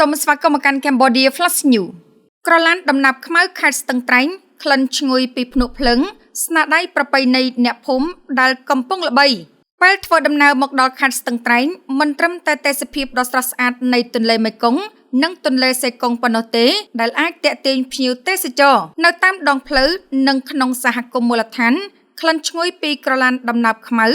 សូមស្វាគមន៍មកកាន់ Cambodia Flash News ក្រឡានដំណាប់ខ្មៅខេត្តស្ទឹងត្រែងក្លិនឈ្ងុយពីភ្នក់ភ្លឹងស្នាដៃប្រពៃណីអ្នកភូមិដែលកំពុងល្បីពេលធ្វើដំណើរមកដល់ខេត្តស្ទឹងត្រែងមិនត្រឹមតែទេសភាពដ៏ស្រស់ស្អាតនៃទន្លេមេគង្គនិងទន្លេសេកុងប៉ុណ្ណោះទេដែលអាចទាក់ទាញភ្ញៀវទេសចរនៅតាមដងផ្លូវនិងក្នុងសហគមន៍មូលដ្ឋានក្លិនឈ្ងុយពីក្រឡានដំណាប់ខ្មៅ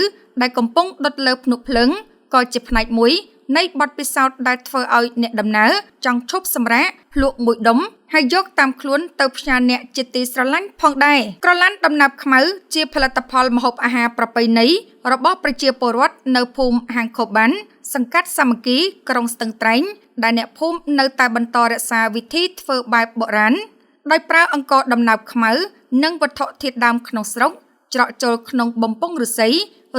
ដែលកំពុងដុតលើភ្នក់ភ្លើងក៏ជាផ្នែកមួយនៃបទពិសោធន៍ដែលធ្វើឲ្យអ្នកដំណើរចង់ឈប់សម្រាកភ្លក់មួយដុំហើយយកតាមខ្លួនទៅផ្ញើអ្នកជាទីស្រឡាញ់ផងដែរក្រឡានដំណាប់ខ្មៅជាផលិតផលម្ហូបអាហារប្រពៃណីរបស់ប្រជាពលរដ្ឋនៅភូមិហាងខូបានសង្កាត់សាមគ្គីក្រុងស្ទឹងត្រែងដែលអ្នកភូមិនៅតែបន្តរក្សាវិធីធ្វើបែបបុរាណដោយប្រើអង្ករដំណើបខ្មៅនិងវត្ថុធាតុដើមក្នុងស្រុកច្រកចូលក្នុងបំពង់ឫស្សី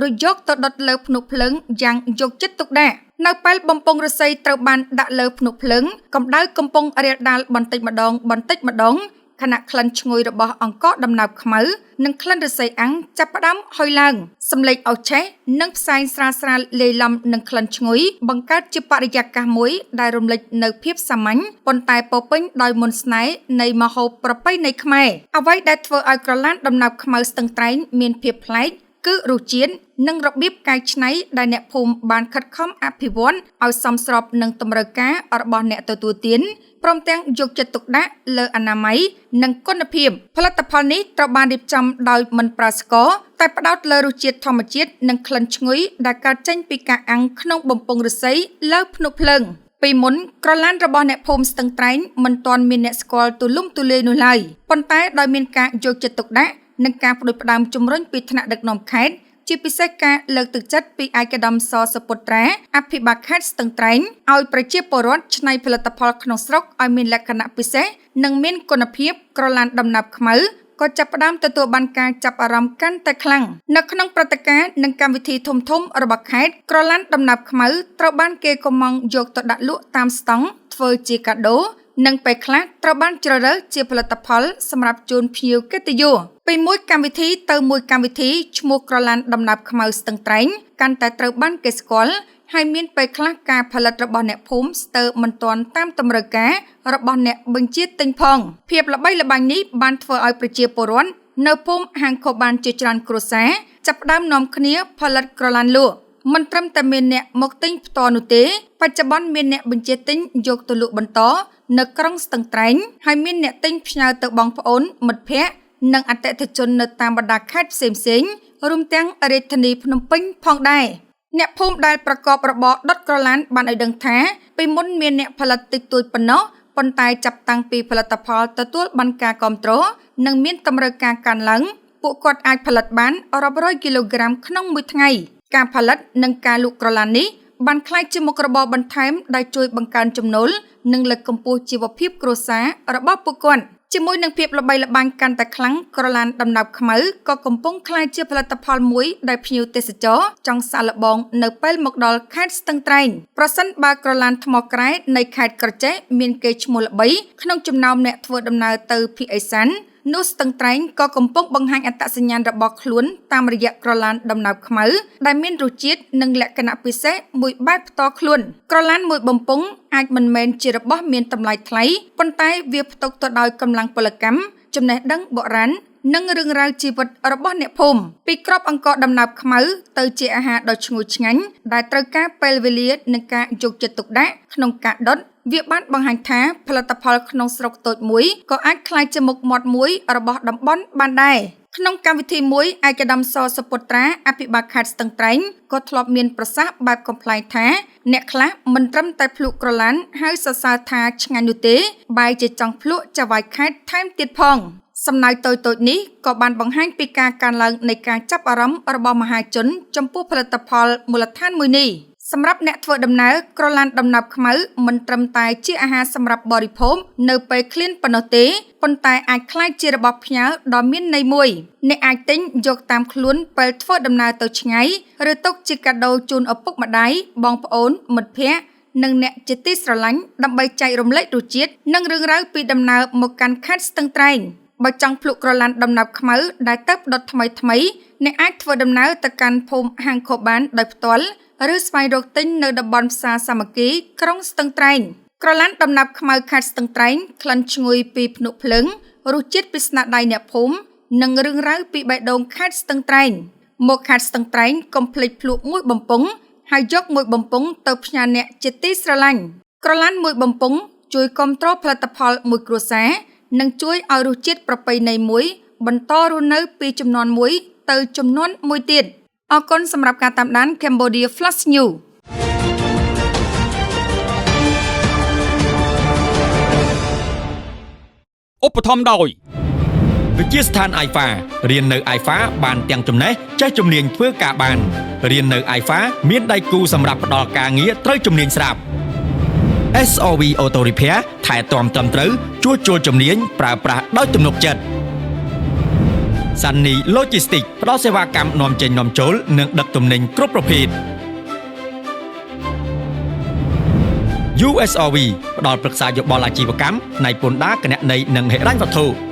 រួចយកទៅដុតលើភ្នក់ភ្លើងយ៉ាងយកចិត្តទុកដាក់នៅពេលបំពង់ឫស្សីត្រូវបានដាក់លើភ្នក់ភ្លើងកម្ដៅកំពុងរាលដាលបន្តិចម្ដងបន្តិចម្ដងខណៈក្លិនឈ្ងុយរបស់អង្ករដំណើបខ្មៅនិងក្លិនឫស្សីអាំងចាប់ផ្ដើមហុយឡើងសំឡេងអោឆេះនិងផ្សែងស្រាលស្រាលលាយឡំនឹងក្លិនឈ្ងុយបង្កើតជាបរិយាកាសមួយដែលរំលេចនូវភាពសាមញ្ញប៉ុន្តែពោពេញដោយមន្តស្នេហ៍នៃម្ហូបប្រពៃណីខ្មែរអ្វីដែលធ្វើឲ្យក្រឡានដំណើបខ្មៅស្ទឹងត្រែងមានភាពប្លែកគឺរសជាតិនិងរបៀបកែច្នៃដែលអ្នកភូមិបានខិតខំអភិវឌ្ឍឲ្យសមស្របនឹងតម្រូវការរបស់អ្នកទទួលទានព្រមទាំងយកចិត្តទុកដាក់លើអនាម័យនិងគុណភាពផលិតផលនេះត្រូវបានរៀបចំដោយមិនប្រើស្ករតែផ្ដោតលើរសជាតិធម្មជាតិនិងក្លិនឈ្ងុយដែលកើតចេញពីការអាំងក្នុងបំពង់ឫស្សីលើភ្នក់ភ្លើងពីមុនក្រឡានរបស់អ្នកភូមិស្ទឹងត្រែងមិនទាន់មានអ្នកស្គាល់ទូលំទូលាយនោះឡើយប៉ុន្តែដោយមានការយកចិត្តទុកដាក់និងការផ្ដួចផ្ដើមជំរុញពីថ្នាក់ដឹកនាំខេត្តជាពិសេសការលើកទឹកចិត្តពីឯកឧត្តមសសុពុត្រាអភិបាលខេត្តស្ទឹងត្រែងឲ្យប្រជាពលរដ្ឋច្នៃផលិតផលក្នុងស្រុកឲ្យមានលក្ខណៈពិសេសនិងមានគុណភាពក្រឡានដំណាប់ខ្មៅក៏ចាប់ផ្ដើមទទួលបានការចាប់អារម្មណ៍កាន់តែខ្លាំងនៅក្នុងព្រឹត្តិការណ៍និងកម្មវិធីធំៗរបស់ខេត្តក្រឡានដំណាប់ខ្មៅត្រូវបានគេកុម្ម៉ង់យកទៅដាក់លក់តាមស្តង់ធ្វើជាកាដូនិងពេលខ្លះត្រូវបានជ្រើសរើសជាផលិតផលសម្រាប់ជូនភ្ញៀវកិត្តិយសពីមួយកម្មវិធីទៅមួយកម្មវិធីឈ្មោះក្រឡានដំណាប់ខ្មៅស្ទឹងត្រែងកាន់តែត្រូវបានគេស្គាល់ហើយមានពេលខ្លះការផលិតរបស់អ្នកភូមិស្ទើរមិនទាន់តាមតម្រូវការរបស់អ្នកបញ្ជាទិញផងភាពល្បីល្បាញនេះបានធ្វើឲ្យប្រជាពលរដ្ឋនៅភូមិហាងខូបានជាច្រើនគ្រួសារចាប់ផ្ដើមនាំគ្នាផលិតក្រឡានលក់មិនត្រឹមតែមានអ្នកមកទិញផ្ទាល់នោះទេបច្ចុប្បន្នមានអ្នកបញ្ជាទិញយកទៅលក់បន្តនៅក្រុងស្ទឹងត្រែងហើយមានអ្នកទិញផ្ញើទៅបងប្អូនមិត្តភ័ក្តិនិងអតិថិជននៅតាមបណ្ដាខេត្តផ្សេងៗរួមទាំងរាជធានីភ្នំពេញផងដែរអ្នកភូមិដែលប្រកបរបរដុតក្រឡានបានឲ្យដឹងថាពីមុនមានអ្នកផលិតតិចតួចប៉ុណ្ណោះប៉ុន្តែចាប់តាំងពីផលិតផលទទួលបានការគាំទ្រនិងមានតម្រូវការកើនឡើងពួកគាត់អាចផលិតបានរាប់រយគីឡូក្រាមក្នុងមួយថ្ងៃការផលិតនិងការលក់ក្រឡាននេះបានក្លាយជាមុខរបរបន្ថែមដែលជួយបង្កើនចំណូលនិងលើកកម្ពស់ជីវភាពគ្រួសាររបស់ពួកគាត់ជាមួយនឹងភាពល្បីល្បាញកាន់តែខ្លាំងក្រឡានដំណើបខ្មៅក៏កំពុងក្លាយជាផលិតផលមួយដែលភ្ញៀវទេសចរចង់សាកល្បងនៅពេលមកដល់ខេត្តស្ទឹងត្រែងប្រសិនបើក្រឡានថ្មក្រែនៃខេត្តក្រចេះមានកេរ្តិ៍ឈ្មោះល្បីក្នុងចំណោមអ្នកធ្វើដំណើរទៅភាគឦសាននោះស្ទឹងត្រែងក៏កំពុងបង្ហាញអត្តសញ្ញាណរបស់ខ្លួនតាមរយៈក្រឡានដំណើបខ្មៅដែលមានរសជាតិនិងលក្ខណៈពិសេសមួយបែបផ្ទាល់ខ្លួនក្រឡានមួយបំពង់អាចមិនមែនជារបស់មានតម្លៃថ្លៃប៉ុន្តែវាផ្ទុកទៅដោយកម្លាំងពលកម្មចំណេះដឹងបុរាណនិងរឿងរ៉ាវជីវិតរបស់អ្នកភូមិពីក្របអង្ករដំណើបខ្មៅទៅជាអាហារដ៏ឈ្ងុយឆ្ងាញ់ដែលត្រូវការពេលវេលានិងការយកចិត្តទុកដាក់ក្នុងការដុតវាបានបង្ហាញថាផលិតផលក្នុងស្រុកតូចមួយក៏អាចក្លាយជាមុខមាត់មួយរបស់តំបន់បានដែរក្នុងកម្មវិធីមួយឯកឧត្តមសសុពុត្រាអភិបាលខេត្តស្ទឹងត្រែងក៏ធ្លាប់មានប្រសាសន៍បែបកំប្លែងថាអ្នកខ្លះមិនត្រឹមតែភ្លក់ក្រឡានហើយសរសើរថាឆ្ងាញ់នោះទេបែរជាចង់ភ្លក់ចៅហ្វាយខេត្តថែមទៀតផងសំណៅតូចៗនេះក៏បានបង្ហាញពីការកើនឡើងនៃការចាប់អារម្មណ៍របស់មហាជនចំពោះផលិតផលមូលដ្ឋានមួយនេះសម្រាប់អ្នកធ្វើដំណើរក្រឡានដំណើបខ្មៅមិនត្រឹមតែជាអាហារសម្រាប់បរិភោគនៅពេលឃ្លានប៉ុណ្ណោះទេប៉ុន្តែអាចក្លាយជារបស់ផ្ញើដ៏មានន័យមួយអ្នកអាចទិញយកតាមខ្លួនពេលធ្វើដំណើរទៅឆ្ងាយឬទុកជាកាដូជូនឪពុកម្ដាយបងប្អូនមិត្តភ័ក្តិនិងអ្នកជាទីស្រឡាញ់ដើម្បីចែករំលែករសជាតិនិងរឿងរ៉ាវពីដំណើរមកកាន់ខេត្តស្ទឹងត្រែងបើចង់ភ្លក់ក្រឡានដំណើបខ្មៅដែលទៅដុតថ្មីៗអ្នកអាចធ្វើដំណើរទៅកាន់ភូមិហាងខូបានដោយផ្ទាល់ឬស្វែងរកទិញនៅតំបន់ផ្សារសាមគ្គីក្រុងស្ទឹងត្រែង។ ក្រឡានដំណាប់ខ្មៅខេត្តស្ទឹងត្រែងក្លិនឈ្ងុយពីភ្នក់ភ្លើងរសជាតិពីស្នាដៃអ្នកភូមិនិងរឿងរ៉ាវពីបេះដូងខេត្តស្ទឹងត្រែងមកខេត្តស្ទឹងត្រែងកុំភ្លេចភ្លក់មួយបំពង់ហើយយកមួយបំពង់ទៅផ្ញើអ្នកជាទីស្រឡាញ់ក្រឡានមួយបំពង់ជួយគ្រប់គ្រងផលិតផលមួយគ្រួសារនិងជួយឲ្យរសជាតិប្រពៃណីមួយបន្តរស់នៅពីជំនាន់មួយទៅជំនាន់មួយទៀតអរគុណសម្រាប់ការតាមដាន Cambodia Flash News។ ឧបត្ថម្ភដោយ វិទ្យាស្ថាន IFA រៀននៅ IFA បានទាំងចំណេះចេះជំនាញធ្វើការបានរៀននៅ IFA មានដៃគូសម្រាប់ផ្ដល់ការងារត្រូវជំនាញស្រាប់ SOV Auto Repair ថែទាំត្រឹមត្រូវជួសជុលជំនាញប្រើប្រាស់ដោយទំនុកចិត្ត Sunny Logistics ផ្ដល់សេវាកម្មនាំចេញនាំចូលនិងដឹកទំនិញគ្រប់ប្រភេទ USRV ផ្ដល់ប្រឹក្សាយោបល់អាជីវកម្មផ្នែកពន្ធដារគណនេយ្យនិងហិរញ្ញវត្ថុ។